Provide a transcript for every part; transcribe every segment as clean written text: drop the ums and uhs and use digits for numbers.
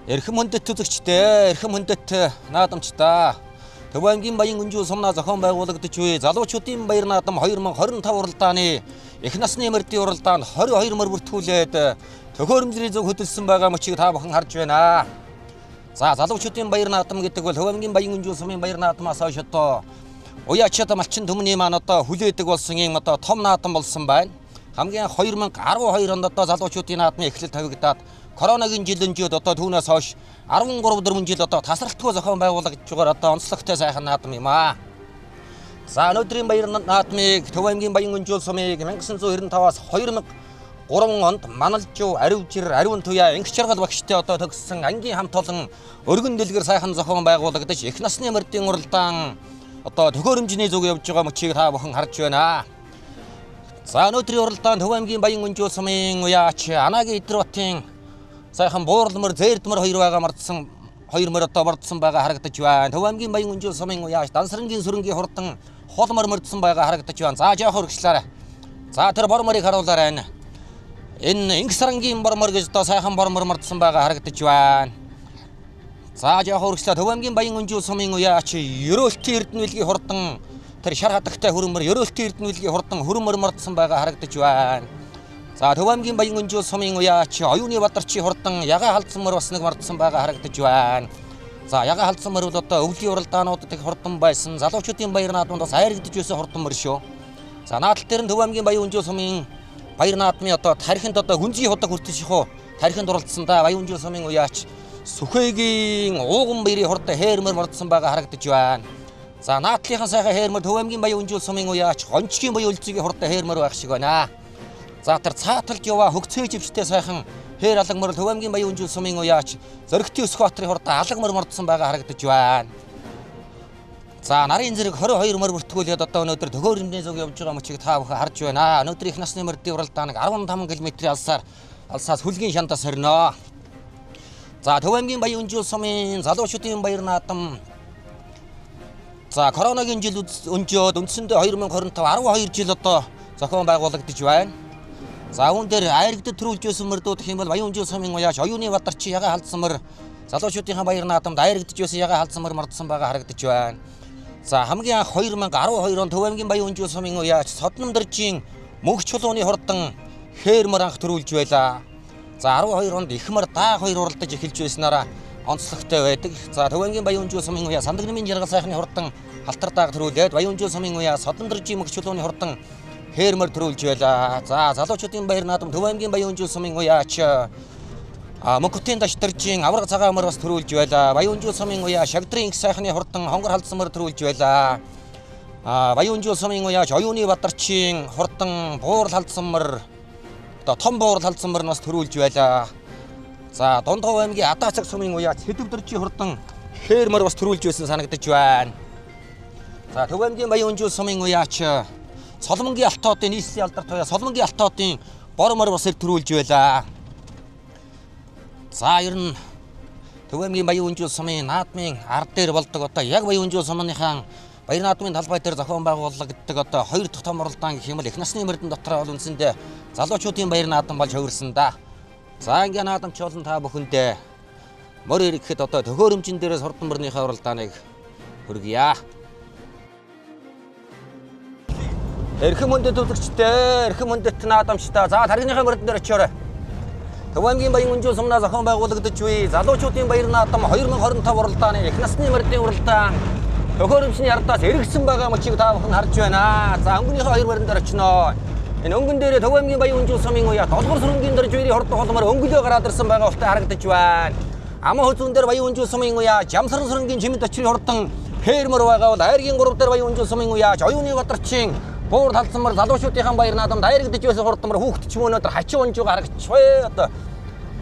Эрхэм хүндэт үзэгчдээ, эрхэм хүндэт наадамчдаа. Төв аймгийн Баян Өнжүү сумнаа зохион байгуулагдаж буй залуучуудын баяр наадам 2025 уралдааны их насны мөрдийн уралдаанд 22 мөр бүртгүүлээд төхөөрөмжний зүг хөдөлсөн байгаа мөчийг та бүхэн харж байна. За, залуучуудын баяр наадам гэдэг бол Төв аймгийн Баян Өнжүү сумын баяр наадмаас хойш одоо уяачид малчин түмний маань одоо хүлээдэг болсон юм одоо том наадам болсон байна. Хамгийн 2012 онд одоо залуучуудын наадмын эхлэл тавигдаад коронагийн жил өнжөөд одоо түүнээс хойш 13 4 жил одоо тасралтгүй зохион байгуулагдж байгаа одоо онцлогтой сайхан наадам юм аа. За, өнөөдрийн баяр наадмыг Төв аймгийн Баян Өнжөөл сумыг 1995-аас 2003 онд Маналжуу, Аривжир, Ариун Туяа, Инх Жаргал багштай одоо төгссөн ангийн хамт олон өргөн дэлгэр сайхан зохион байгуулагдаж их насны мөрдийн уралдаан одоо төхөөрөмжний зүг явж байгаа мөчийг та бүхэн харж байна. За, өнөөдрийн уралдаан Төв аймгийн Баян Өнжөөл сумын уяач Анагийн Идрбатын сайхан бууралмөр, зээрдмөр хоёр байгаа мардсан хоёр мөр одоо мордсон байгаа харагдаж байна. Төв аймгийн Баян Өнжөөл сумын уяач Дансрангийн сүрэнгийн хурдан хол мөр мордсон байгаа харагдаж байна. За, жоох өргөжлөөрэй. За, тэр бор мөрийг харуулаарай энэ. Энэ инх сарангийн бор мөр гэж одоо сайхан бор мөр мордсон байгаа харагдаж байна. За, жоох өргөжлөө. Төв аймгийн Баян Өнжөөл сумын уяач Ерөөлтийн Эрдэнэ хурдан тэр шар хадагтай хүрмөр, Ерөөлтийн Эрдэнэ хурдан хүрмөр мордсон байгаа харагдаж байна. За, Төв аймгийн Баян Өнжөөл сумын уяач Оюуны Бадарчийн хурдан ягаан халдсан мөр бас нэг мордсон байгаа харагдаж байна. За, ягаан халдсан мөр бол одоо өвлийн уралдаануудад их хурдан байсан. Залуучуудын баяр наадманд бас айрагдаж байсан хурдан мөр шүү. За, наадал дээр нь Төв аймгийн Баян Өнжөөл сумын баяр наадмын одоо тархинд одоо гүнзгий худаг хүртэл шихүү тархинд оролцсон да. Баян Өнжөөл сумын уяач Сүхэгийн ууган баярын хурдан хээрмэр мордсон байгаа харагдаж байна. За, наадлынхан сайхан хээрмэр Төв аймгийн Баян Өнжөөл сумын уяач Гончгийн буян өлзөгийн хурдан хээрмэр байх шиг байна. За, тэр цааталж яваа хөгцөө живчтэй сайхан хээр алаг мөр Төв аймгийн Баян Өнжөөл сумын уяач Зоригтын Өсгө-Баатарын хурдан алаг мөр мордсон байгаа харагдаж байна. За, нарын зэрэг 22 мөр бүртгүүлээд одоо өнөөдөр төхөөрөмжний зүг явж байгаа мөчийг та бүхэн харж байна. Өнөөдөр их насны мөрдийн уралдааныг 15 км-ийн алсаар алсаас хүлгийн шандаас сорьно. За, Төв аймгийн Баян Өнжөөл сумын залуучуудын баяр наадам. За, коронагийн жил өнжөөд үндсэндээ 2025 12 жил одоо зохион байгуулагдаж байна. За, үүн дээр айрагдад төрүүлж байсан мөрдүүд гэх юм бол Баян Өнжөөл сумын уяач Оюуны Бадарчи ягаан халдсан мөр залуучуудынхаа баяр наадамд айрагдаж байсан ягаан халдсан мөр мордсон байгаа харагдаж байна. За, хамгийн анх 2012 он Төв аймгийн Баян Өнжөөл сумын уяач Содномдоржийн мөнх чулууны хурдан хээр мөр анх төрүүлж байлаа. За, 12 онд их мөр даах хоёр уралдаж эхэлж байснараа онцлогтой байдаг. За, Төв аймгийн Баян Өнжөөл сумын уяа Сандагнамын жаргал сайхны хурдан халтар дааг төрүүлээд Баян Өнжөөл сумын уяа Содномдоржийн мөнх чулууны хурдан хээр мөр төрүүлж байлаа. За, залуучуудын баяр наадам Төв аймгийн Баян Өнжөөл сумын уяач Мөнхөтийн дашдоржийн авраг цагаан мөр бас төрүүлж байлаа. Баян Өнжөөл сумын уяа Шагдрын инх сайхны хурдан хонгор халдсан мөр төрүүлж байлаа. Баян Өнжөөл сумын уяач Оюуны Бадарчийн хурдан буурал халдсан мөр одоо том буурал халдсан мөр нас төрүүлж байлаа. За, Дундгов аймгийн Адаацаг сумын уяач Сэдвдэржийн хурдан хээр мөр бас төрүүлж байсан санагдаж байна. За, Төв аймгийн Баян Өнжөөл сумын уяач Соломонгийн алтоодын нийслэлийн алдарт туяа Соломонгийн алтоодын бор мөр бас төрүүлж байлаа. За, ер нь Төв аймгийн Баян Өнжөөл сумын наадмын ард дээр болдог одоо яг Баян Өнжөөл сумныхаа баяр наадмын талбай дээр зохион байгуулагддаг одоо хоёр дахь том уралдаан гэх юм бол их насны мөрдөн дотор бол үндсэндээ залуучуудын баяр наадам болж хувирсан да. За, ингээ наадамч болон та бүхэндээ мөр ирэхэд одоо төхөөрөмжин дээрээс хурдан мөрнийхээ уралдааныг хүргье. Эрхэм хүндэт үзэгчдээ, эрхэм хүндэт наадамчдаа. За, таргиныхаа мөрдөн дээр очиорой. Төв аймгийн Баян Өнжөөл сумнаа зохион байгуулагдаж буй залуучуудын баяр наадам 2025 уралдааны их насны мөрдийн уралдаан төхөөрөмжний ардаас эргэсэн байгаа мөчийг та бүхэн харж байна. За, өнгөнийхөө хоёр мөрөн дээр очино. Энэ өнгөн дээрээ Төв аймгийн Баян Өнжөөл сумын уяа Долгор сүрэнгийн дөрж үерийн хурдан холмор өнгөлөө гараад ирсэн байгаа ултай харагдаж байна. Аман хөзүүн дээр Баян Өнжөөл сумын уяа Жамсран сүрэнгийн чимэд очрын хурдан хээр мөр байгаа бол айргийн 3 дээр Баян Өнжөөл сумын уяа Оюуны Бадарчийн буур талсан мөр залуучуудынхаа баяр наадамд айрагдаж байсан хурдан мөр хүүхэд ч юм өнөөдөр хачин унж байгаа харагдчихвэ одоо.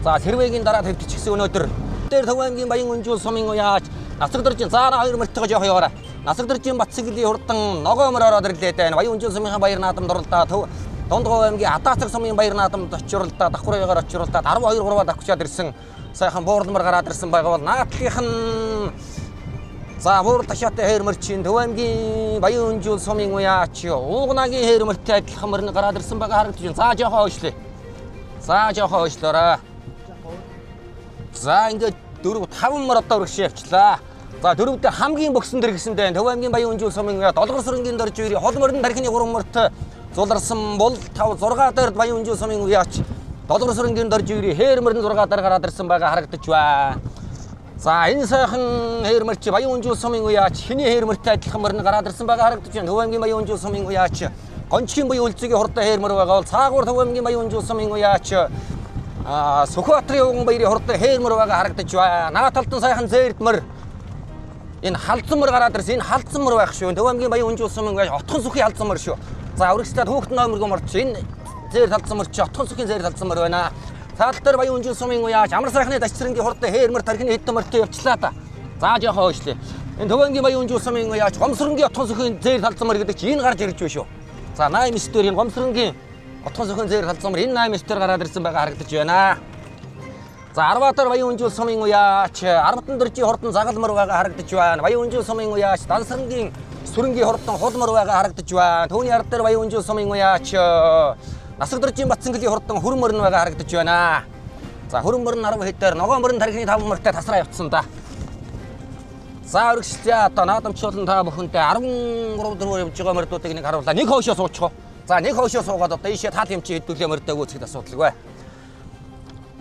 За, сэрвэгийн дараа твтчихсэн өнөөдөр дээр Төв аймгийн Баян Өнжөөл сумын уяач Нацагдоржийн заана хоёр мөртөөгөө жоох яваарай. Нацагдоржийн Батсэгэлийн хурдан ногоо мөр ороод ирлээ дээ. Баян Өнжөөл сумынхаа баяр наадамд оролдоо Төв Дундгов аймгийн Адаацаг сумын баяр наадамд очирлаа давхар ягаар очирлаа 12 3-аа давхчаад ирсэн сайхан буурлмар гараад ирсэн байгаа бол наадлынх нь за буурал ташаатай хээр мөрчин Төв аймгийн Баян Өнжөөл сумын уяач Уугнагийн хээр мөртэй адилхан мөрн гараад ирсэн байгаа харагдаж байна. За, жоохоо хойшлээ. За, жоохоо хойшлоорой. За, ингээд 4 5 мөр одоо өргөшөө явчлаа. За дөрөвдөө хамгийн бөгсөн дэргэсэндээ Төв аймгийн Баян Үнжил сумын Долгор сүрэнгийн дорж үерийн хол мөрөн тархины 3 мөрт зуларсан бол 5 6 дээр Баян Үнжил сумын уяач Долгор сүрэнгийн дорж үерийн хээр мөрөн 6 дээр гараад ирсэн байгаа харагдаж байна. За энэ сайхан хээр мөрч Баян Үнжил сумын уяач хиний хээр мөртэй адилхан мөрн гараад ирсэн байгаа харагдаж байна. Төв аймгийн Баян Үнжил сумын уяач Гончгийн буян үлзигийн хурдан хээр мөр байгаа бол цаагуур Төв аймгийн Баян Үнжил сумын уяач Сүхбаатарын уган баярын хурдан хээр мөр байгаа харагдаж байна. Наа талд нь сайхан зээрд мөр энэ халзан мөр гараад ирсэн. Энэ халзан мөр байх шүү. Төв аймгийн Баян Үнжил сумын уяач отхон сүхийн халзан мөр шүү. За үргэлжлээд хүүхдэн номергүй морч энэ зээр халзан мөр чи отхон сүхийн зээр халзан мөр байна. Цаал дээр Баян Үнжил сумын уяач амар сайхны дашцрэнгийн хурдан хээр мөр тархины хэдэн мөртөө явчлаа та. За жоохон хойшлээ. Энэ Төв аймгийн Баян Үнжил сумын уяач гомсронгийн отхон сүхийн зээр халзан мөр гэдэг чи энэ гарч ирж байна шүү. За 8 9 дээр энэ гомсронгийн отхон сүхийн зээр халзан мөр энэ 8 9 дээр гараад ирсэн байгаа харагдаж байна. За 10 дээр Баян Үнжил сумын уяач 10-дан дөржийн хурдан загалмар байгаа харагдаж байна. Баян Үнжил сумын уяач Дансрангийн сүрэнгийн хурдан хулмар байгаа харагдаж байна. Түүний ард дээр Баян Үнжил сумын уяач Насаг дөржийн Батсангэлийн хурдан хүрмөр нь байгаа харагдаж байна. За хүрмөр нь 10 хэд дээр ногоон мөрөн тархины 5 мөртэй тасраа явцсан да. За өргөжлөө одоо наадамчлан та бүхэнтэй 13 дөрвөөр явж байгаа мөрдүүдийг нэг харууллаа. Нэг хойшоо суучих. За нэг хойшоо суугаад одоо ийшээ тал юм чи хэдүүлээ мөрдөө гүйцэхэд асуудалгүй.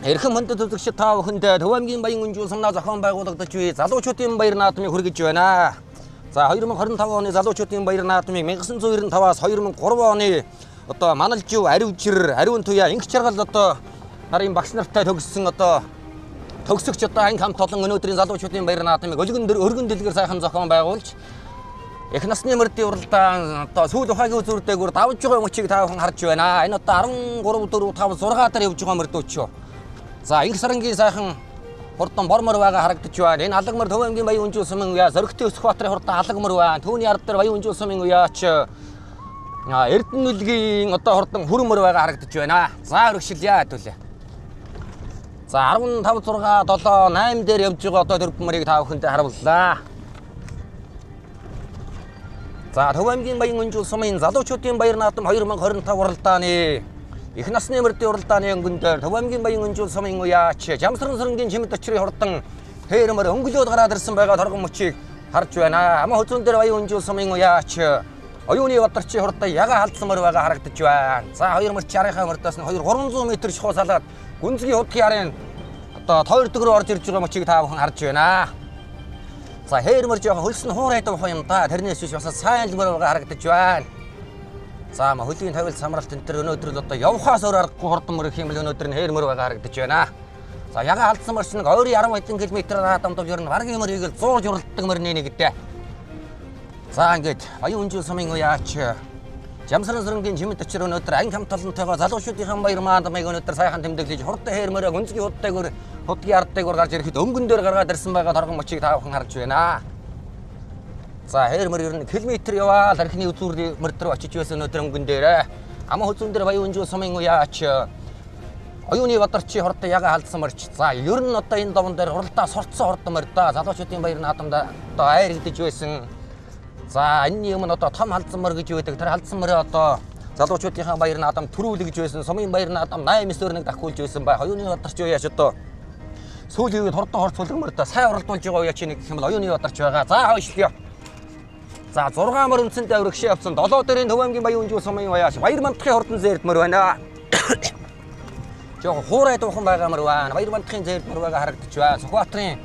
Эрхэм хүндэт үзэгчид та бүхэнд Төв аймгийн Баян Үнжил сумнаа зохион байгуулагдаж буй залуучуудын баяр наадмыг хүргэж байна. За 2025 оны залуучуудын баяр наадмыг 1995-аас 2003 оны одоо Маналжив, Аривжир, Ариун Туяа, Инх Чаргал одоо нарын багш нартай төгссөн одоо төгсөгч одоо анги хамт олон өнөөдрийн залуучуудын баяр наадмыг өргөн дэлгэр сайхан зохион байгуулж их насны мөрдийн уралдаан одоо сүүл ухаагийн үзүүрдээгүүр давж байгаа мөчийг та бүхэн харж байна. Энэ одоо 13 4 5 6 дээр явж байгаа мөрдөөч шүү. За инх сарангийн сайхан хурдан бормор байгаа харагдаж байна. Энэ алагмар Төв аймгийн Баян Үнжил сумын уяа Зоригтой Сүхбаатарын хурдан алагмар байна. Түүний ард дээр Баян Үнжил сумын уяач Эрдэнэ нүлгийн одоо хурдан хүрмөр байгаа харагдаж байна. За өргөжлөе хэдүүлээ. За 15 6 7 8 дээр явж байгаа одоо дөрвөн мөрийг та бүхэндээ харууллаа. За Төв аймгийн Баян Үнжил сумын залуучуудын баяр наадам 2025 уралдааны их насны мөрдийн уралдааны өнгөн дээр Төв аймгийн Баян Үнжил сумын уяач Жамсран сүрэнгийн чимэд очрын хурдан хээрмөр өнгөлөөд гараад ирсэн байгаа торгон мөчийг харж байна. Аман хүзүүн дээр Баян Үнжил сумын уяач Оюуны Бадарчийн хурдан яга халдсан мөр байгаа харагдаж байна. За хоёр мөрч арийнхаа мөрдөөс нь 2 300 м чухал салаад гүнзгий худгийн арын одоо тойрдог руу орж ирж байгаа мөчийг та бүхэн харж байна. За хээр мөр жоохон хөлс нь хуурай дуухан юм да. Тэрнээс биш бас сайн л мөр байгаа харагдаж байна. За хөлийн тавил самралт энэ төр өнөөдөр л одоо явхаас өөр аргагүй хурдан мөр гэх юм л өнөөдөр нь хээр мөр байгаа харагдаж байна. За яга халдсан мөрч нэг ойрын 10 хэдэн километр наадамд ер нь баргийн мөрийг л зуурж уралддаг мөрний нэг дээ. За ингээд Баян Үнжил сумын уяач Жамсран сүрэнгийн чимэд очир өнөөдөр анги хамт олонтойгоо залуучуудынхаа баяр маадмыг өнөөдөр сайхан тэмдэглэж хурдан хээр мөрөө гүнзгий худтайгөр худгийн ардтайгөр гарч ирэхэд өнгөн дээр гаргаад ирсэн байгаа торгон мөчийг та бүхэн харж байна. За хээр мөр ер нь километр яваал архины үзүүр мөрд рүү очиж байсан өнөөдөр өнгөн дээр. Аман хүзүүн дээр Баян Үнжил сумын уяач Оюуны Бадарчийн хурдан яга халдсан мөрч. За ер нь одоо энэ довон дээр уралдаа сурцсан хурдан мөр да. Залуучуудын баяр наадамд одоо айр идэж байсан. За энэний өмнө одоо том халдсан мөр гэж байдаг. Тэр халдсан мөрөө одоо залуучуудынхаа баяр наадам төрүүлэгж байсан. Сумын баяр наадам 8 9 нэг давхиулж байсан бай. Оюуны Бадарч уяач одоо сүүлийн үед хурдан хорц хүлэг мөрдөө сайн уралдуулж байгаа уяач нэг гэх юм бол Оюуны Бадарч байгаа. За хойшлё. За 6 мөр үндсэндээ өргөшөө явцсан. 7 дөрийн Төв аймгийн Баян Үнжил сумын уяач Баяр мандахын хурдан зээрд мөр байна. Жоохон хуурай дуухан байгаа мөр байна. Баяр мандахын зээрд мөр байгаа харагдаж байна. Сүхбаатарын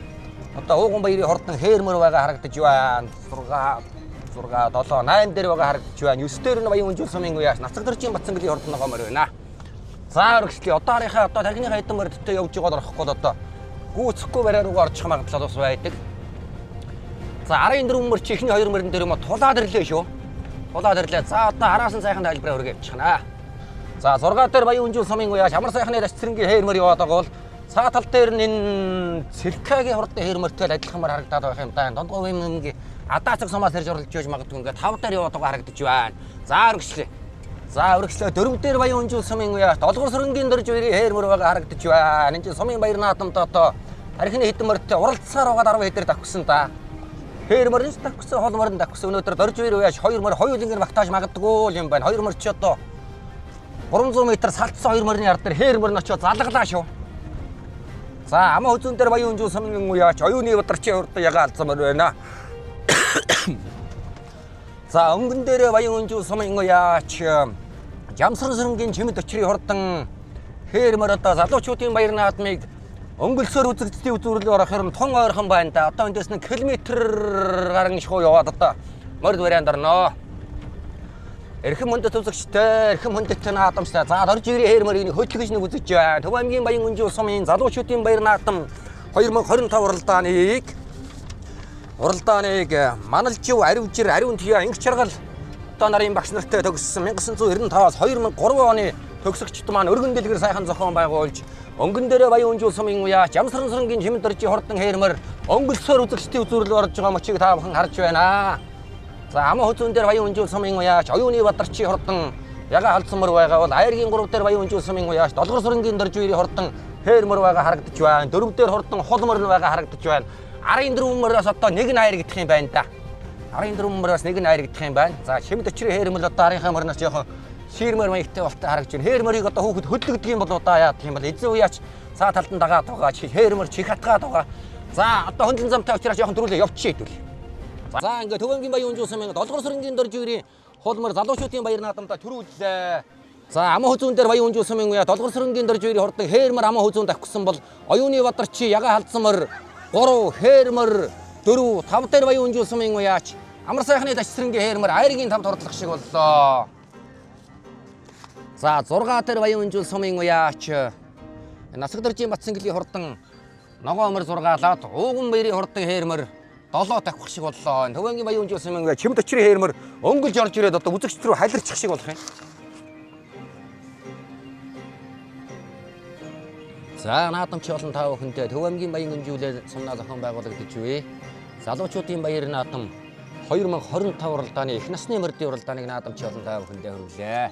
одоо ууган баярын хурдан хээр мөр байгаа харагдаж байна. 6 6 7 8 дээр байгаа харагдаж байна. 9 дээр нь Баян Үнжил сумын уяач Нацаг дөржийн Батсангэлийн хурдан ногоо мөр байна. За өргөжлөе. Одоо арийнхаа одоо тархиныхаа хэдэн мөрөдтэй явж байгаад орохгүй бол одоо гүйцэхгүй барай руугаа орчих магадлал бас байдаг. За арын дөрвөн мөр чи эхний хоёр мөрөн дээр юм тулаад ирлээ шүү. Тулаад ирлээ. За одоо араас нь сайхан тайлбараа өргөө явчихна. За 6 дээр Баян Үнжил сумын уяач амар сайхны дашцрэнгийн хээр мөр яваад байгаа бол цаа тал дээр нь энэ Цэркагийн хурдан хээр мөртэй адилхан мөр харагдаад байх юм да. Дондгоо юм юмгийн адаацаг сумаас ирж оролж байж магадгүй ингээд 5 дээр яваад байгаа харагдаж байна. За өргөжлөө. За өргөжлөө 4 дээр Баян Үнжил сумын уяач Долгор сүрэнгийн дөрж хоёрын хээр мөр байгаа харагдаж байна. Энэ чинь сумын баяр наадамд одоо архины хэдэн мөртэй уралдсаар байгаа 10 хэдээр давхсан да. Хээр мөрөн ч давхсан, хол мөрөн давхсан. Өнөөдөр дөрж хоёр уяач хоёр мөр хоёулангаар багтааж магадгүй юм байна. Хоёр мөр чи одоо 300 м салцсан хоёр мөрний ард дээр хээр мөрн очиод залглаа шүү. За аман хүзүүн дээр Баян Өнжил сумын уяач оюуны бадарчийн хурдан ягаан алдсан морь байна. За өнгөн дээр Баян Өнжил сумын уяач Жамсран сэрэнгийн чимэд очрын хурдан хээр морь одоо залуучуудын баяр наадмыг өнгөлсөөр үзэгддийн үзүүрлээ орох юм тун ойрхон байна да. Одоо эндээс нэг километр гарan шахуу яваад одоо морь барианд орноо. Эрхэм хүндэт үзэгчтэй, эрхэм хүндэт наадамчтай. За дорж ирээ хээр морийг хөтлөгч нэг үзэж байна. Төв аймгийн Баян Өнжил сумын залуучуудын баяр наадам 2025 уралдааныг Маналжив, Аривжир, Ариун Тия, Инх Чаргал одоо нарын багш нартай төгссөн 1995-аас 2003 оны төгсөгчд маань өргөн дэлгэр сайхан зохион байгуулж өнгөн дээрээ Баян Өнжил сумын уяач Ямсран сэрэнгийн чимэд доржийн хурдан хээр морь өнгөлсөөр үзэгчдийн үзүүрлээ орж байгаа мөчийг та бүхэн харж байна. За аман хүзүүн дээр Баян Өнжил сумын уяач оюуны бадарчийн хурдан ягаан халдсан мөр байгаа бол айргийн 3 дээр Баян Өнжил сумын уяач Долгор сүрэнгийн дорж үерийн хурдан хээр мөр байгаа харагдаж байна. 4 дээр хурдан хол мөр нь байгаа харагдаж байна. 14 мөрөөс одоо нэг нь айр гдэх юм байна да. 14 мөрөөс нэг нь айр гдэх юм байна. За чимэд өчрийн хээр мөр одоо арынхаа мөрнөөс жоохон шийрмөр маягтай болтой харагдаж байна. Хээр мөрийг одоо хүүхэд хөдлөгдөг юм болоо да яадаг юм бол эзэн уяач цаа талд нь дагаад байгаа. Хээр мөр чих хатгаад байгаа. За одоо хөндлөн замтай учраас жоохон дөрүлээ явчихъя хэдүүл. За ингээд Төв аймгийн Баян Өнжил сумын Долгор сүрэнгийн дорж үерийн хулмар залуучуудын баяр наадамдаа төрүүллээ. За аман хүзүүн дээр Баян Өнжил сумын уяа Долгор сүрэнгийн дорж үерийн хурдан хээр мөр аман хүзүүнд авчихсан бол оюуны бадарчи ягаан халдсан мөр 3 хээр мөр 4 5 дээр Баян Өнжил сумын уяач амар сайхны дашсрэнгийн хээр мөр айргийн тамд хурдлах шиг боллоо. За 6 дээр Баян Өнжил сумын уяач Насаг доржийн Батсангэлийн хурдан ногоон мөр зургаалаад ууган баярын хурдан хээр мөр 7 давхих шиг боллоо. Төв аймгийн Баян Өнжил сумын чимэд өчрийн хээр мөр өнгөлж орж ирээд одоо үзэгч рүү халирчих шиг болох юм. За наадамч олон та бүхэндээ Төв аймгийн Баян Өнжүүлээр сумнаа зохион байгуулагдаж бай. Залуучуудын баяр наадам 2025 уралдааны их насны мөрдийн уралдааныг наадамч олон та бүхэндээ хүргэлээ.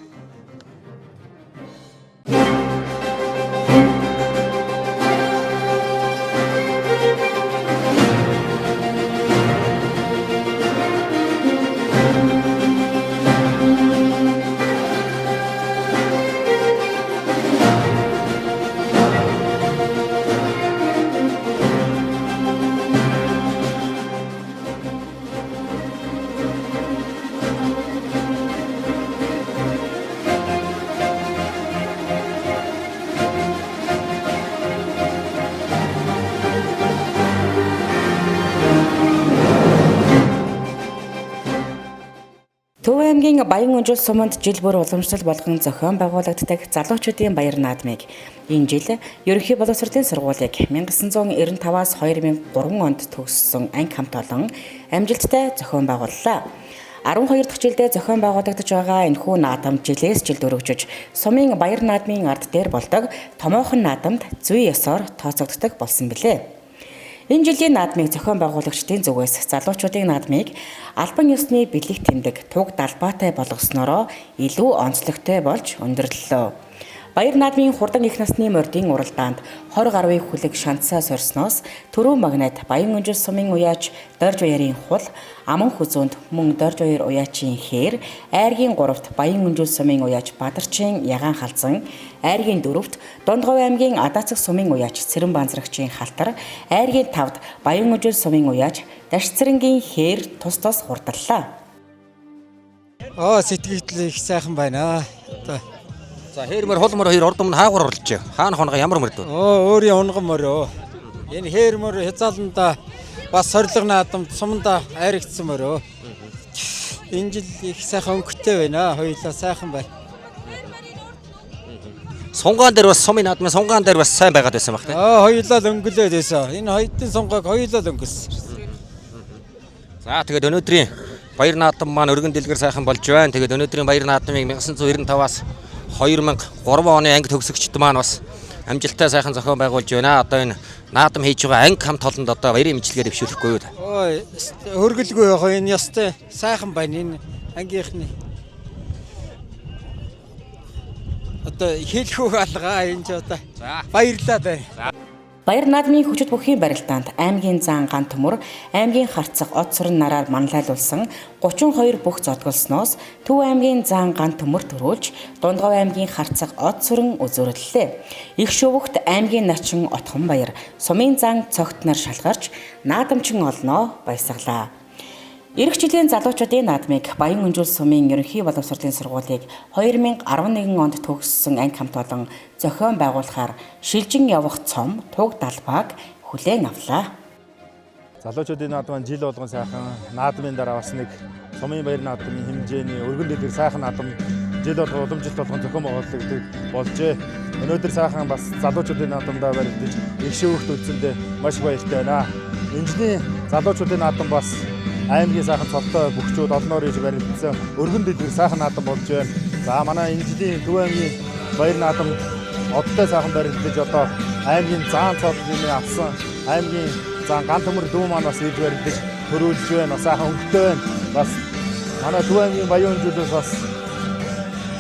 Төв аймгийн Баян Өнжил суманд жил бүр уламжлал болгон зохион байгуулагддаг залуучуудын баяр наадмыг энэ жил ерөнхий боловсролын сургуулийг 1995-аас 2003 онд төгссөн анги хамт олон амжилттай зохион байгууллаа. 12 дахь жилдээ зохион байгуулагдаж байгаа энэхүү наадам жилээс жилд өргөжөж сумын баяр наадмын ард дээр болдог томоохон наадамд зүй ёсоор тооцогддог болсон билээ. Энэ жилийн наадмыг зохион байгуулагчдын зүгээс залуучуудын наадмыг албан ёсны бэлэг тэмдэг туг далбаатай болгосноороо илүү онцлогтой болж өндөрлөлөө. Баяр наадмын хурдан их насны мордын уралдаанд 20 гаруй хүлэг шантсаа сорсноос түрүү магнат Баян Өнжил сумын уяач Дорж Уярын хул, Аман хүзүүнд мөн Дорж Уяр уяачийн хээр, Айргийн 3-т Баян Өнжил сумын уяач Бадарчин Ягаан халзан, Айргийн 4-т Дундговь аймгийн Адаацаг сумын уяач Цэрэн Банзрагчийн халтар, Айргийн 5-т Баян Өнжил сумын уяач Дашцэрэнгийн хээр тус тус хурдаллаа. Оо сэтгэл их сайхан байна. Одоо За хээр мөр хул мөр хоёр урд өмнө хаагур орлож. Хаана хонго ямар мөрд вэ? оо өөрийн унган мөрөө. Энэ хээр мөр хязааланда бас сорилго наадамд суманда айрагдсан мөрөө. Энэ жил их сайхан өнгөтэй байна. Хоёулаа сайхан байна. Сунгаан дээр бас сумын наадмын сунгаан дээр бас сайн байгаад байсан баг тийм. Аа хоёулаа л өнгөлөөд байсан. Энэ хоёрын сунгааг хоёулаа л өнгөлсөн. За тэгээд өнөөдрийн баяр наадам маань өргөн дэлгэр сайхан болж байна. Тэгээд өнөөдрийн баяр наадмыг 1995-аас 2003 оны анги төгсөгчд маань бас амжилттай сайхан зохион байгуулж байна. Одоо энэ наадам хийж байгаа анги хамт олонд одоо баярын мэдлэгээ дэвшүүлэхгүй юу? Ой хөргөлгүй яг энэ ёстой сайхан байна энэ ангийнхны. Одоо хэлэх үг алгаа энэ ч одоо За. баярлалаа байна. Баяр наадмын хүчит бүхийн барилдаанд аймгийн зан ган төмөр, аймгийн харцах од суран нараар манлайлуулсан 32 бүх зодголсноос Төв аймгийн зан ган төмөр төрүүлж, Дундгав аймгийн харцах од сүрэн үзүүрлэлээ. Их шөвөгт аймгийн начин Отхон баяр, сумын зан цогт нар шалгарч, наадамчин олноо баясгалаа. Ирэх жилийн залуучуудын наадмыг Баян Өнжил сумын ерөнхий боловсролын сургуулийг 2011 онд төгссөн анги хамт олон зохион байгуулахаар шилжин явах цом туг далбааг хүлээн авлаа. Залуучуудын наадам жил болгон сайхан наадмын дараа бас нэг сумын баяр наадмын хэмжээний өргөн дэлгэр сайхан наадам жил болгон уламжлалт болгон зохион байгуулагддаг болжээ. Өнөөдөр сайхан бас залуучуудын наадамдаа баригдаж их шөөхт үлдсэндээ маш их баяртай байна. Энэ жилийн залуучуудын наадам бас аймгийн сайхан цолтой бөхчүүд олноор иж баригдсан өргөн дэлгэр сайхан наадам болж байна. За манай энэ жилийн Төв аймгийн баяр наадамд одтой сайхан баригдаж одоо аймгийн заан цол хэмээн авсан аймгийн зан ган төмөр дүү маань бас ирж баригдаж төрүүлж байна. Бас сайхан өнгөтэй байна. Бас манай Төв аймгийн Баян өнжүүлээс бас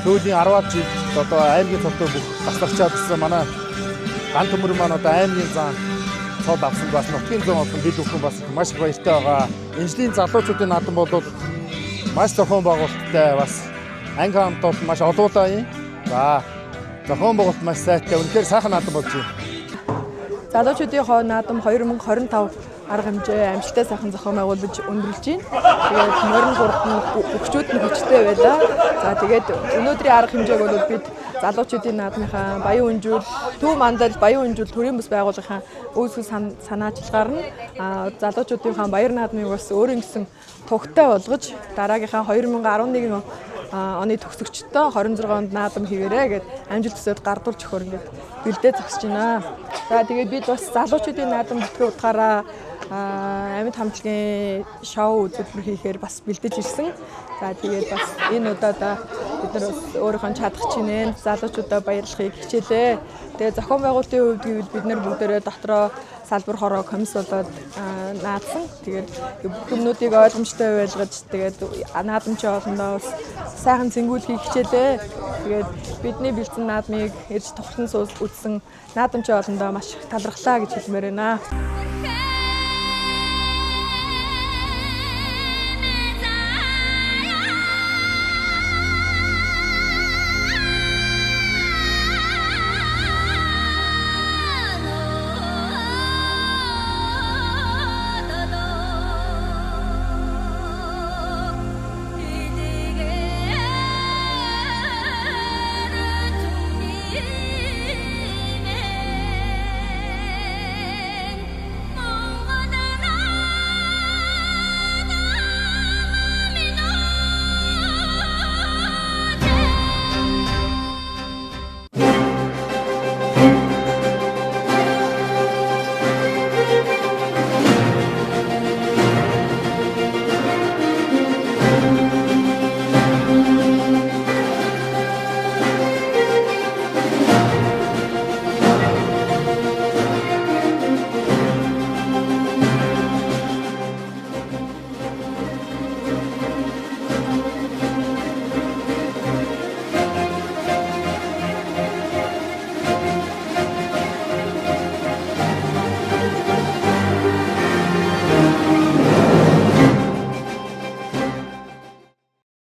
сүүлийн 10 жил одоо аймгийн цолтой бүх гацлахчаад гэсэн манай ган төмөр маань одоо аймгийн зан цол авсан бас нутгийн зам болсон бид бүхэн бас маш их баяртай байгаа. Энэ жилийн залуучуудын наадам бол маш зохион байгуулалттай бас анги хамт бол маш олуулаа юм. За зохион байгуулалт маш сайтай. Үнэхээр сайхан наадам болж байна. Залуучуудын хоо наадам 2025 арга хэмжээ амжилттай сайхан зохион байгуулж өндөрлөж байна. Тэгээд морин гуравт нь өгчүүд нь хүчтэй байлаа. За тэгээд өнөөдрийн арга хэмжээг бол бид залуучуудын наадмынхаа Баян Өнжүүл, Төв Мандал, Баян Өнжүүл төрийн бас байгууллагынхаа үүсгэл санаачилгаар нь залуучуудынхаа баяр наадмыг бас өөрийн гэсэн тугтай болгож дараагийнхаа 2011 оны төгсөгчдөө 26 онд наадам хийгээрэй гэд амжилт төсөөд гардуулж өгөхөр ингээд бэлдээ зогсож байна. За тэгээд бид бас залуучуудын наадам бүтгэх утгаараа амьд хамтлагийн шоу үзүүлбэр хийхээр бас бэлдэж ирсэн. За тэгээд бас энэ удаадаа бид нар бас өөрийнхөө чадах чинээ залуучуудаа баярлахыг хичээлээ. Тэгээд зохион байгуулалтын хувьд гэвэл бид нар бүгдээрээ дотроо салбар хороо комисс болоод наадсан. Тэгээд бүх юмнуудыг ойлгомжтой байлгаж тэгээд наадамчийн олондоо бас сайхан цэнгүүлэхийг хичээлээ. Тэгээд бидний бэлдсэн наадмыг ирж тухлан үзсэн наадамчийн олондоо маш их талархлаа гэж хэлмээр байна.